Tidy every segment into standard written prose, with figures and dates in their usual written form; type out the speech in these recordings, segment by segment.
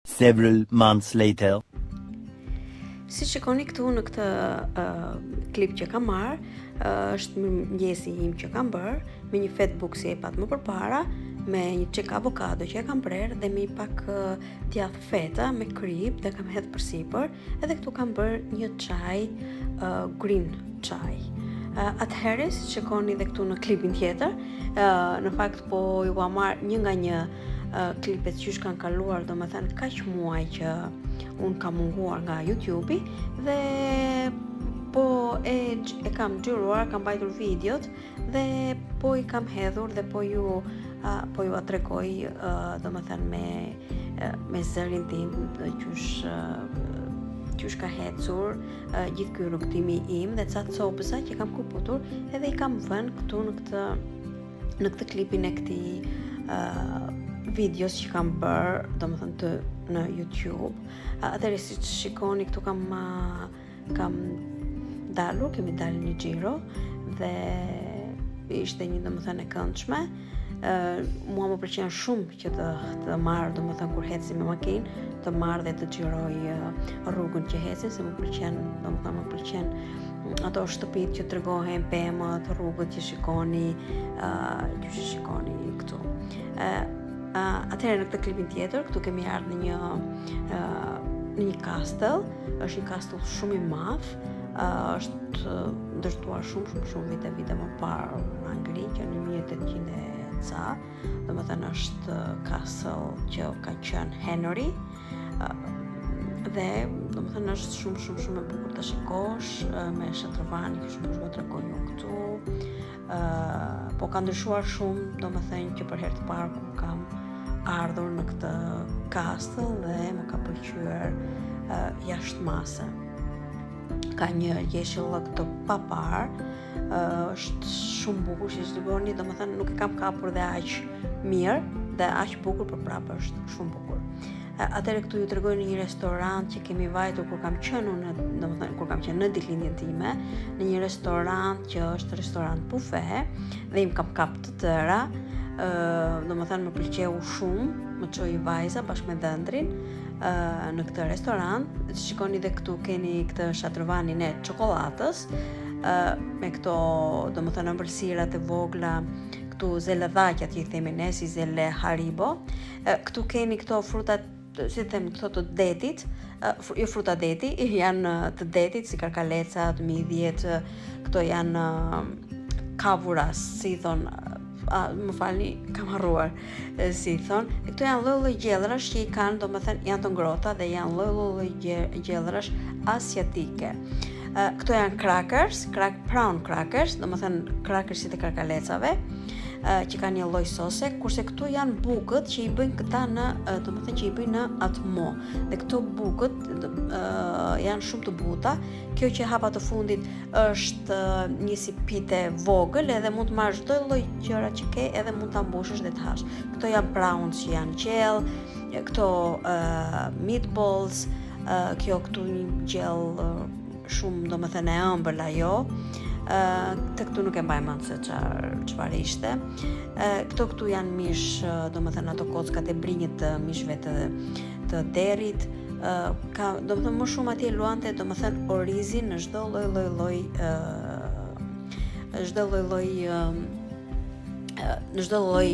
Several months later. Si shikoni këtu në këtë uh, klip që kam marrë, uh, është mëngjesi im që kam bërë, me një fetë bukë si e patë më përpara, me një çik avokado që e kam prerë dhe me një pak uh, djathë feta me kripë dhe kam hedhë përsipër, edhe këtu kam bërë një çaj uh, green çaj. Uh, atëherë, si shikoni dhe këtu në klipin tjetër, uh, në fakt po jua marr një nga një klipet qysh kanë kaluar, domethënë kaq muaj që unë kam munguar nga YouTube-i dhe po e, e kam xhiruar, kam mbajtur videot dhe po i kam hedhur dhe po ju uh, po jua tregoj uh, domethënë me me zërin tim qysh qysh ka ecur gjithë ky rrugëtimi im dhe ca copëza që kam këputur edhe i kam vënë këtu në këtë në këtë klipin e këtij uh, videos që kam bërë, domethënë të në YouTube. Atëherë siç shikoni këtu kam uh, kam dalur, kemi dalë një xhiro dhe ishte një domethënë e këndshme. Uh, mua më pëlqen shumë që të të marr, domethënë kur eci me makinë, të marr dhe të xhiroj uh, rrugën që ecim, se më pëlqen, domethënë më pëlqen ato shtëpitë që tregohen, pemët, rrugët që shikoni, uh, që shikoni këtu. Uh, uh, atëherë në këtë klipin tjetër, këtu kemi ardhur në një uh, në një castle, është një castle shumë i madh, uh, është ndërtuar shumë shumë shumë vite vite më parë në Angli, që në 1800 e ca, domethënë është castle që ka qenë Henry, dhe domethënë është shumë shumë shumë e bukur ta shikosh me shatërvani që po ju tregoj unë këtu. ë po ka ndryshuar shumë, domethënë që për herë të parë kur kam ardhur në këtë castle dhe më ka pëlqyer uh, jashtë mase. Ka një jeshillëk të paparë, uh, është shumë bukur si shikoni, domethënë nuk e kam kapur dhe aq mirë dhe aq bukur, por prapë është shumë bukur. Atëherë këtu ju tregoj në një restorant që kemi vajtur kur kam qenë unë, domethënë kur kam qenë në ditëlindjen time, në një restorant që është restorant bufe dhe im kam kap të tëra, ë domethënë më pëlqeu shumë, më çoi vajza bashkë me dhëndrin ë në këtë restorant. Shikoni dhe këtu keni këtë shatërvanin e çokollatës, ë me këto, domethënë ëmbëlsirat e vogla, këtu zeledhaqat që i themi ne si zele Haribo. Këtu keni këto frutat, si të them, këto të detit, jo fruta deti, janë të detit, si karkalecat, midhjet, këto janë kavura, si i thonë, a, më falni, kam harruar, si i thonë. Dhe këto janë lloj-lloj gjellërash që i kanë, domethënë, janë të ngrohta dhe janë lloj-lloj gjellërash asiatike. Këto janë crackers, crack prawn crackers, domethënë crackersit e karkalecave, që kanë një lloj sose, kurse këtu janë bukët që i bëjnë këta në, domethënë që i bëjnë në atmo. Dhe këto bukët janë shumë të buta. Kjo që hapa të fundit është një si pite vogël edhe mund të marrësh çdo lloj gjëra që ke edhe mund ta mbushësh dhe të hash. Këto janë prawns që janë gjellë, këto uh, meatballs, uh, kjo këtu një gjellë uh, shumë domethënë e ëmbël ajo. Uh, këtë këtu nuk e mbaj mend se çfarë çfarë ishte. Uh, këto këtu janë mish, uh, domethënë ato kockat e brinjët të mishve të të derrit. Uh, ka domethënë më shumë atje luante domethënë orizin në çdo lloj lloj lloj ë çdo lloj lloj në çdo lloj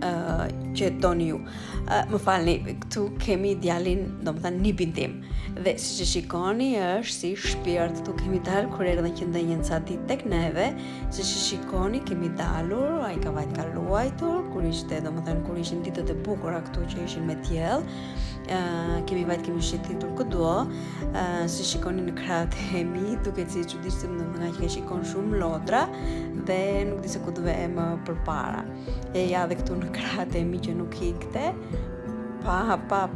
uh, që doni ju. Uh, më falni, këtu kemi djalin, domethënë nipin tim. Dhe siç e shikoni është si shpirt, këtu kemi dalë kur erdhën që ndenjën ca ditë tek neve, siç e shikoni kemi dalur, ai ka vajt ka luajtur, kur ishte, domethënë kur ishin ditët e bukura këtu që ishin me diell, uh, kemi vajt kemi shëtitur këtu, uh, si shikoni në krahët e mi, duket si çuditshëm domethënë nga që shikon shumë lodra dhe nuk di se ku të vë më përpara. E ja dhe këtu në krahët e mi që nuk ikte, pa, pa,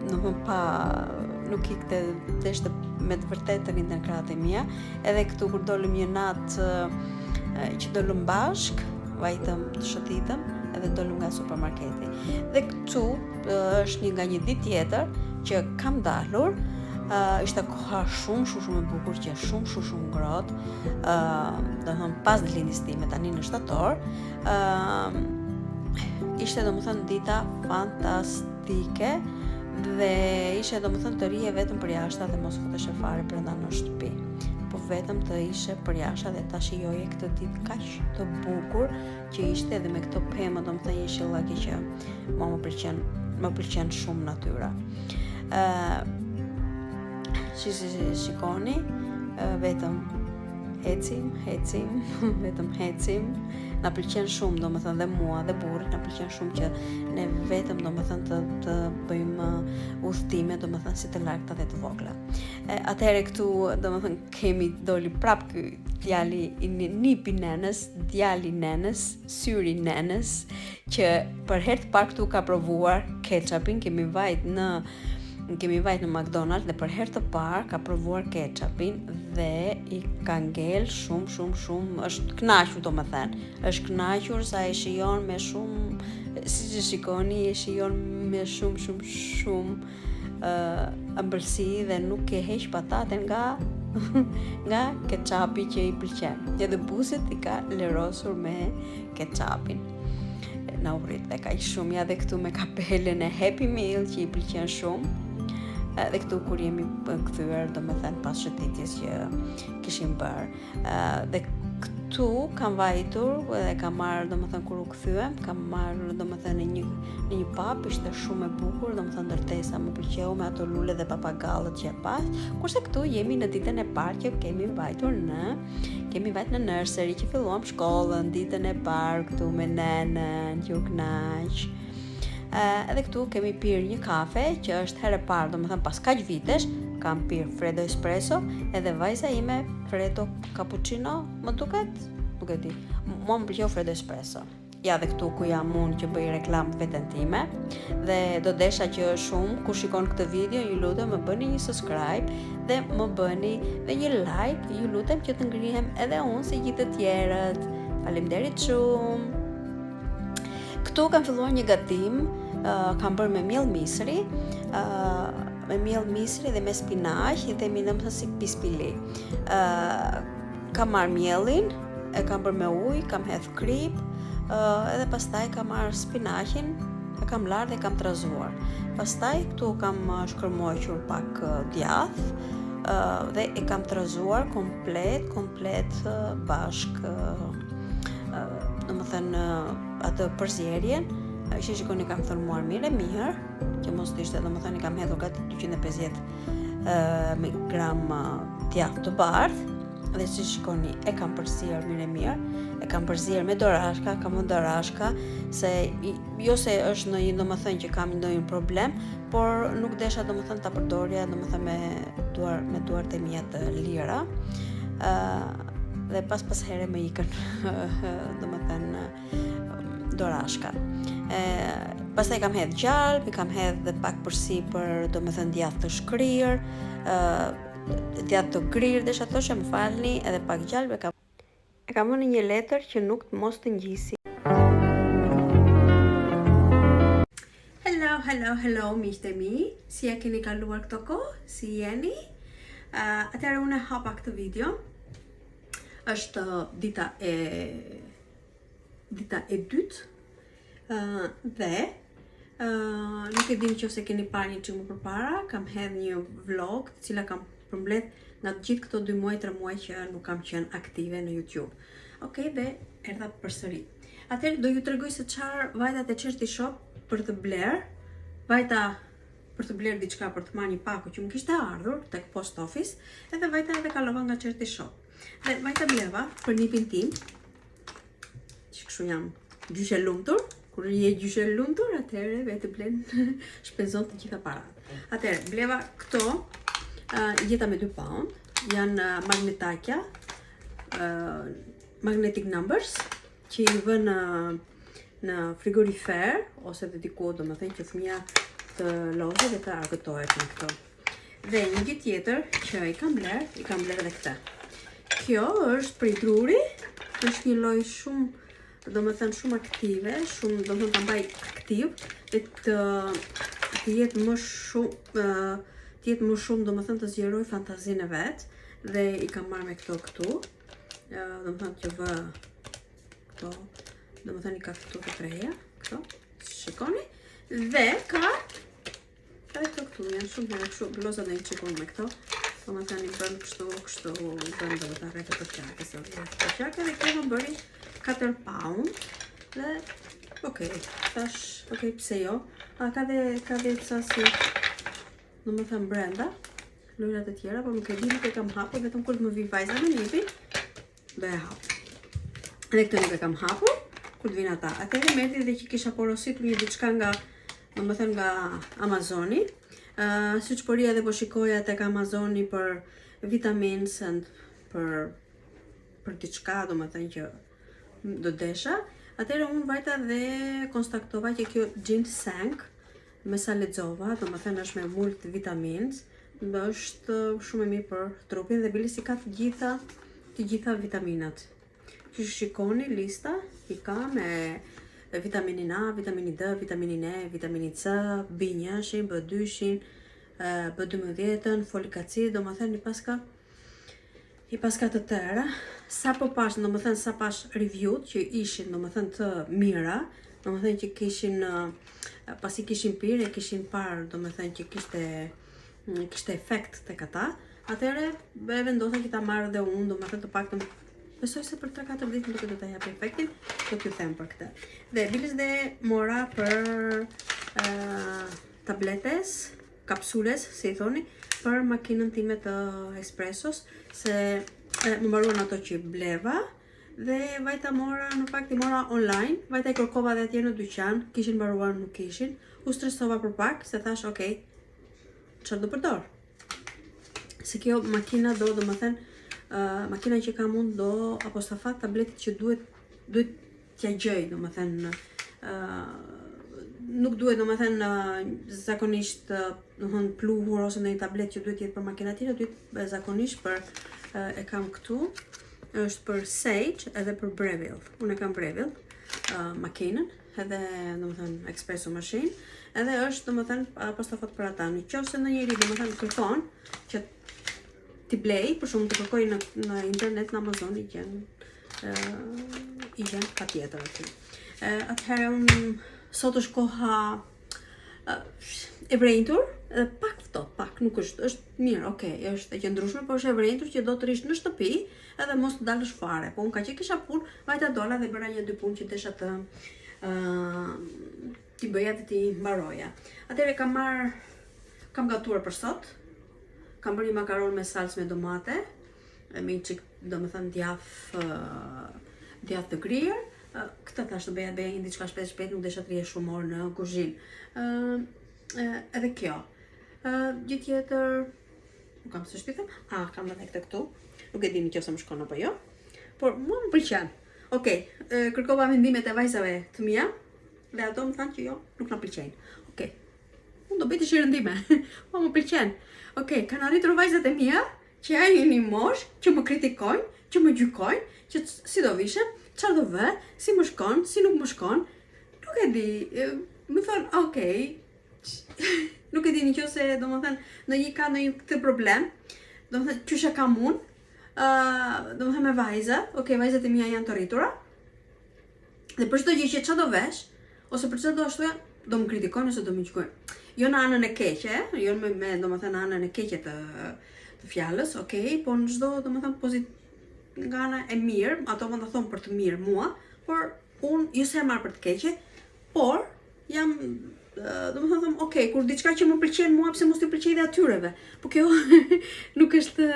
domethënë pa, nuk ikte, deshte me të vërtetë të rrinte në krahët e mia. Edhe këtu kur dolëm një natë që dolëm bashkë, vajtëm të shëtitëm edhe dolëm nga supermarketi. Dhe këtu është një nga një ditë tjetër që kam dalur, uh, ishte koha shumë shumë shumë e bukur që shumë shumë shumë ngrohtë, uh, domethënë pas lindjes time tani në shtator, uh, ishte domethënë dita fantastike Dhe ishe domethënë të rrije vetëm përjashta dhe mos futeshe fare brenda në shtëpi. Po vetëm të ishe përjashta dhe ta shijoje këtë ditë kaq të bukur që ishte edhe me këto pemë, domethënë jeshillëki që mua më pëlqen, më pëlqen shumë natyra. Ë uh, si si si shikoni, uh, vetëm ecim, ecim, vetëm ecim. Na pëlqen shumë, domethënë dhe mua dhe burrit, na pëlqen shumë që ne vetëm domethënë të të bëjmë udhëtime, domethënë si të largëta dhe të vogla. E, atëherë këtu domethënë kemi doli prap ky djali i nipi nenës, djali nenës, syri nenës, që për herë të parë këtu ka provuar ketchupin, kemi vajt në kemi vajt në McDonald's dhe për herë të parë ka provuar ketchupin dhe i ka ngel shumë shumë shumë është kënaqur domethënë është kënaqur sa e shijon me shumë siç e shikoni e shijon me shumë shumë shumë uh, ëmbëlsi dhe nuk e heq pataten nga nga ketchupi që i pëlqen. Edhe buzët i ka lerosur me ketchupin. Na u rrit dhe kaq shumë ja dhe këtu me kapelen e Happy Meal që i pëlqen shumë. Edhe këtu kur jemi kthyer, domethënë pas shëtitjes që kishim bërë. Dhe këtu kam vajtur dhe kam marrë, domethënë kur u kthyem, kam marrë domethënë në një në një pub, ishte shumë e bukur, domethënë ndërtesa më pëlqeu me ato lule dhe papagallët që e pas. Kurse këtu jemi në ditën e parë që kemi vajtur në kemi vajt në nursery që filluam shkollën ditën e parë këtu me nenën që u kënaq. Uh, edhe këtu kemi pirë një kafe që është herë e parë, domethënë pas kaq vitesh, kam pirë freddo espresso, edhe vajza ime freddo cappuccino, më duket, nuk e di. Mua më pëlqeu freddo espresso. Ja dhe këtu ku jam unë që bëj reklamë veten time dhe do desha që shumë kush shikon këtë video ju lutem më bëni një subscribe dhe më bëni dhe një like ju lutem që të ngrihem edhe unë si gjithë të tjerët. Faleminderit shumë. Këtu kam filluar një gatim, uh, kam bërë me miell misri, uh, me miell misri dhe me spinaq, i themi domethënë si pispili. Uh, kam marrë miellin, e kam bërë me ujë, kam hedh kripë, uh, edhe pastaj kam marrë spinaqin, e kam larë dhe kam trazuar. Pastaj këtu kam shkërmoqur pak djath uh, dhe e kam trazuar komplet, komplet bashkë, uh, domethënë atë përzierjen, që shikoni kam thërmuar mirë e mirë, që mos të ishte, domethënë i kam hedhur gati 250 gram djath të bardhë, dhe si shikoni e kam përzier mirë e mirë, e kam përzier me dorashka, kam vënë dorashka, se jo se është ndonjë domethënë që kam ndonjë problem, por nuk desha domethënë ta përdorja domethënë me duar me duart e mia të lira. ë uh, dhe pas pas here më ikën domethënë dorashka. E, pastaj kam hedh gjalp, i kam hedh dhe pak përsipër, domethënë djath të shkrirë, ë djath të grirë, desha të thosha, më falni, edhe pak gjalp e kam e kam vënë një letër që nuk mos të ngjisi. Hello, hello, hello, miqtë e mi. Si ja keni kaluar këto kohë? Si jeni? Uh, atëherë unë e hapa këtë video. Është dita e dita e dytë uh, dhe uh, nuk e di nëse keni parë një çik më përpara, kam hedh një vlog, të cila kam përmbledh nga të gjithë këto 2 muaj, 3 muaj që nuk kam qenë aktive në YouTube. Ok, dhe erdha përsëri. Atëherë do ju tregoj se çfarë vajta te Charity Shop për të bler. Vajta për të bler diçka për të marrë një pako që më kishte ardhur tek post office, edhe vajta edhe kalova nga Charity Shop. Dhe vajta bleva për nipin tim, që kështu jam gjyshe lumtur, kur je gjyshe lumtur, atëherë vetë blen, shpenzon të gjitha parat. Atëherë, bleva këto, uh, gjeta me 2 pound, janë uh, magnetakja, uh, magnetic numbers, që i vë në, në frigorifer, ose dhe diku, domethënë që fëmija të lozë dhe të argëtohet me këto. Dhe një gjë tjetër që i kam bler, i kam bler edhe këtë. Kjo është prej druri, është një lojë shumë, domethënë shumë aktive, shumë, domethënë ta mbaj aktiv, dhe të, të jetë më shumë, të jetë më shumë, domethënë të zgjeroj fantazinë e vet, dhe i kam marrë me këto këtu, domethënë që vë këto, domethënë i ka këtu të treja, këto, shikoni, dhe ka edhe këto. këtu janë shumë herë kështu bluza në një çikun me këto. Domethënë i bën kështu, kështu, i bën do të rreth për qark, se për qark edhe kjo më bëri 4 pound dhe ok, thash, ok, pse jo? A ka dhe ka dhe ca si domethënë brenda lojrat e tjera, por nuk e di nuk e kam hapur, vetëm kur të më vi vajza me nipin, do e hap. Edhe këtë nuk e kam hapur, kur të vinë ata. Atëherë më erdhi dhe që kisha porositur një diçka nga, domethënë nga Amazoni. Uh, siç po rrija dhe po shikoja tek Amazoni për vitamins and për për diçka, domethënë që do desha. Atëherë unë vajta dhe konstatova që kjo ginseng me sa lexova, domethënë është me multivitamins, është shumë e mirë për trupin dhe biles i ka të gjitha të gjitha vitaminat. Që shikoni lista i ka me vitaminin A, vitaminin D, vitaminin E, vitaminin C, B1-shin, B2-shin, B12-ën, folik acid, domethënë i paska i paska të tëra. Sa po pash, domethënë sa pash review-t që ishin, domethënë të mira, domethënë që kishin pasi kishin pirë, e kishin parë, domethënë që kishte kishte efekt tek ata, atëherë e vendosa që ta marr dhe unë, domethënë të paktën besoj se për 3-4 ditë më duket do ta jap efektin, do t'ju them për këtë. Dhe biles dhe mora për uh, tabletes, kapsules, si i thoni, për makinën time të espressos, se e, më mbaruan ato që bleva, dhe vajta mora, në fakt i mora online, vajta i kërkova dhe atje në dyqan, kishin mbaruar, nuk kishin, u stresova për pak, se thash, ok, çfarë do përdor? Se kjo makina do, domethënë, uh, makina që kam unë do apostafat tabletit që duhet, duhet t'ja gjej, domethënë, uh, nuk duhet, domethënë, zakonisht, domethënë, pluhur ose ndonjë tablet që duhet jetë për makina tjera, duhet zakonisht për, e kam këtu, është për Sage edhe për Breville. Unë e kam Breville, uh, makinën, edhe, domethënë, espresso machine, edhe është, domethënë, apostafat për ata. Në qoftë se ndonjëri, domethënë, kërkon që t'i blej, për shumë të kërkoj në, në internet, në Amazon, i gjen, uh, i gjen patjetër aty. Uh, atëherë unë sot është koha uh, e vrenjtur, edhe pak ftohtë, pak, nuk është, është mirë, okay, është e qëndrueshme, por është e vrenjtur që do të rish në shtëpi edhe mos të dalësh fare. Po unë ka që kisha punë, vajta dola dhe bëra një dy punë që desha të uh, t'i bëja dhe t'i mbaroja. Atëherë kam marr kam gatuar për sot. Kam bërë një makaron me salcë me domate, e me një çik, domethënë djath uh, djath të grirë. Uh, këtë thash të bëja bëja një diçka shpejt shpejt, nuk desha të rrija shumë orë në kuzhinë. Uh, uh, edhe kjo. Uh, gjë tjetër, nuk kam se ç't'i them. A, kam edhe këtë këtu. Nuk e di nëse më shkon apo jo. Por mua më pëlqen. Okej, okay, kërkova mendimet e vajzave të mia dhe ato më thanë që jo, nuk na pëlqejnë. Okej. Unë do bëj dëshirën time. Mua më pëlqen. Okej, kanë arritur vajzat e mia që janë një mosh, që më kritikojnë, që më gjykojnë, që si do vishem, çfarë do vë, si më shkon, si nuk më shkon. Nuk e di. Më thonë, okej. nuk e di në qoftë se, domethënë, ndonjë ka ndonjë këtë problem, domethënë, qysh e kam unë, uh, domethënë me vajza, okej, vajzat e mia janë të rritura, dhe për çdo gjë që çfarë do vesh, ose për çfarë do ashtu, do më kritikojnë ose do më gjykojnë. Jo në anën e keqe, jo me, me domethënë në anën e keqe të të fjalës, okej, po në çdo domethënë pozit nga ana e mirë, ato mund ta thonë për të mirë mua, por unë jo se e marr për të keqe, por jam domethënë them, ok, kur diçka që më pëlqen mua, pse mos t'i pëlqej dhe atyreve? Po kjo nuk është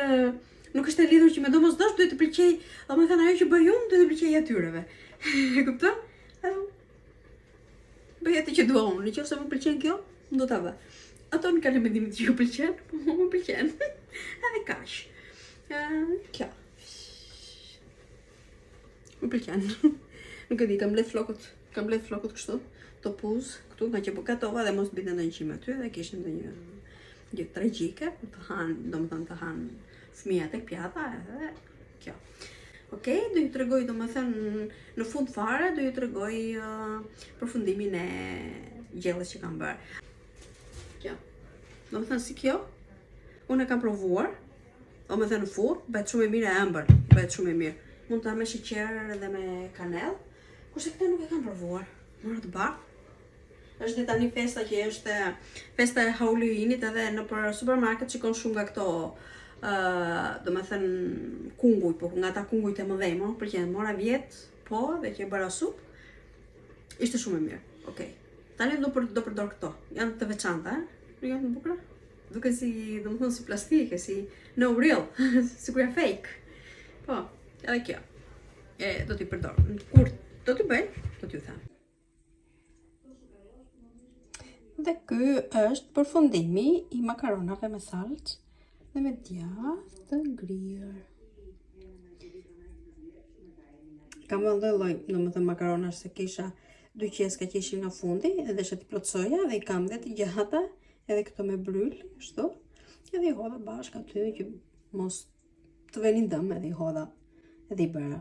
nuk është e lidhur që me domosdosh duhet të pëlqej, domethënë ajo që bëj unë duhet të pëlqej atyreve. E kupton? Edhe bëj atë që dua unë, në qoftë se më pëlqen kjo, unë do ta vë. Ato nuk kanë mendimin që ju pëlqen, po mua më pëlqen. Edhe kaq. Ë, kjo. Më pëlqen. Nuk e di, kam mbledh flokët, kam mbledh flokët kështu, topuz këtu, nga që po gatova dhe mos binte ndonjë qime aty dhe kishte ndonjë gjë tragjike, po të han, domethënë të han fëmija tek pjata edhe kjo. Okej, do ju tregoj domethënë në fund fare do ju tregoj uh, përfundimin e gjellës që kam bërë. Kjo. Domethënë si kjo, unë e kam provuar, domethënë në furrë, bëhet shumë e mirë e ëmbël, bëhet shumë e mirë. Mund ta me sheqer edhe me kanell, kurse këtë nuk e kam provuar. Mora të bardhë. Është dhe tani festa që është festa e Halloweenit edhe nëpër supermarket shikon shumë nga këto ë uh, domethënë kunguj, po nga ata kungujt e mëdhenj, më pëlqen. Mora vjet, po, dhe që e bëra supë. Ishte shumë e mirë. Okej. Okay. Tani do për do përdor këto. Janë të veçanta, eh? Janë të bukura. Duken si, domethënë si plastike, si no real, sikur janë fake. Po, edhe kjo. E do t'i përdor. Kur do t'i bëj, do t'ju them. Dhe ky është përfundimi i makaronave me salcë dhe me djathë të grirë. Kam bërë lloj lloj, domethënë makarona se kisha dy qeska që ishin në fundi, edhe desha t'i plotësoja dhe i kam dhe të gjata, edhe këto me bryl, kështu. Edhe i hodha bashkë aty që mos të venin dëm edhe i hodha edhe i bëra.